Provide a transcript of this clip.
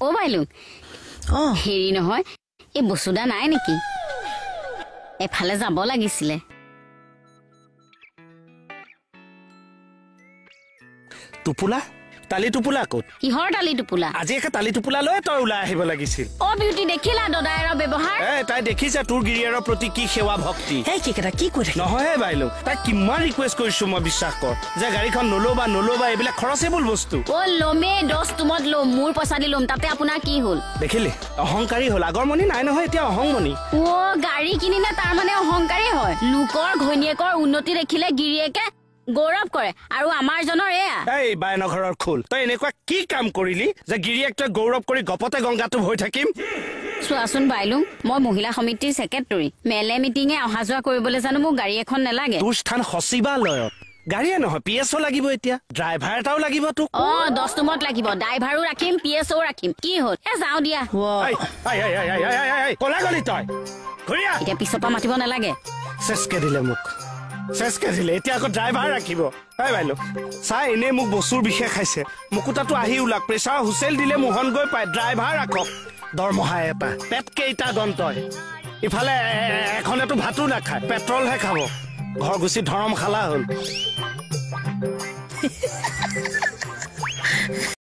অ বাইলুং, হেৰি নহয়, এই বসুদা নাই নেকি? এফালে যাব লাগিছিলে। টোপোলা, তালি টোপোলা ক'ত? কিহৰ তালি টোপোলা? আজি একে তালি টোপোলা লৈ তই ওলাই আহিব লাগিছিল। অ বিউটি, দেখিলা দদায়েৰৰ ব্যৱহাৰ? এ তাই দেখিছে তোৰ গিৰিয়েৰৰ প্ৰতি কি সেৱা ভক্তি। এই কেইটা কি কৈ থাকে? নহয় বাইলুং, তাইক কিমান ৰিকুৱেষ্ট কৰিছো মই, বিশ্বাস কৰ, যে গাড়ীখন নল'বা নল'বা, এইবিলাক খৰচেবল বস্তু। অ ল'মেই, 10 তুমত ল'ম, মোৰ পইচা দি ল'ম, তাতে আপোনাৰ কি হ'ল? দেখিলি, অহংকাৰী হ'ল। আগৰ মণি নাই নহয়, এতিয়া অহংমণি। অ গাড়ী কিনিলে তাৰ মানে অহংকাৰী হয়। লোকৰ ঘৈণীয়েকৰ উন্নতি দেখিলে গিৰিয়েকে গৌৰৱ কৰে, আৰু আমাৰ জনৰ এয়া। এই বায়নৰ ঘৰৰ খোল, তই এনেকুৱা কি কাম কৰিলি যে গিৰিয়েক তই গৌৰৱ কৰি গপতে গংগাটো হৈ থাকিম? চোৱাচোন বাইলুং, মই মহিলা সমিতিৰ ছেক্ৰেটৰী, মেলে মিটিঙে অহা যোৱা কৰিবলৈ জানো মোক গাড়ী এখন নালাগে? তোৰ স্থান সচিবালয়ত, গাড়ীয়ে নহয় পি এছ অ' লাগিব, এতিয়া ড্ৰাইভাৰ এটাও লাগিব তোক। অ 10 তুমত লাগিব, ড্ৰাইভাৰো ৰাখিম, পি এছ অ' ৰাখিম। কি হ'ল? এ যাওঁ দিয়া। কলা গলি তই, ঘূৰি আহ। এতিয়া পিছৰ পৰা মাতিব নালাগে। চেচকে দিলে মোক, চেচকে দিলে, এতিয়া আকৌ ড্ৰাইভাৰ ৰাখিব। এই বাইলো চাই, এনেই মোক বস্তুৰ বিষে খাইছে। মুকুতাটো আহি ওলাক, প্ৰেছাৰ হুচেল দিলে মোহন গৈ পায়। ড্ৰাইভাৰ ৰাখক, দৰমহা এটা, পেট কেইটা গণ তই। ইফালে এখনেতো ভাতো নাখায়, পেট্ৰলহে খাব। ঘৰ গুচি ধৰমশালা হ'ল।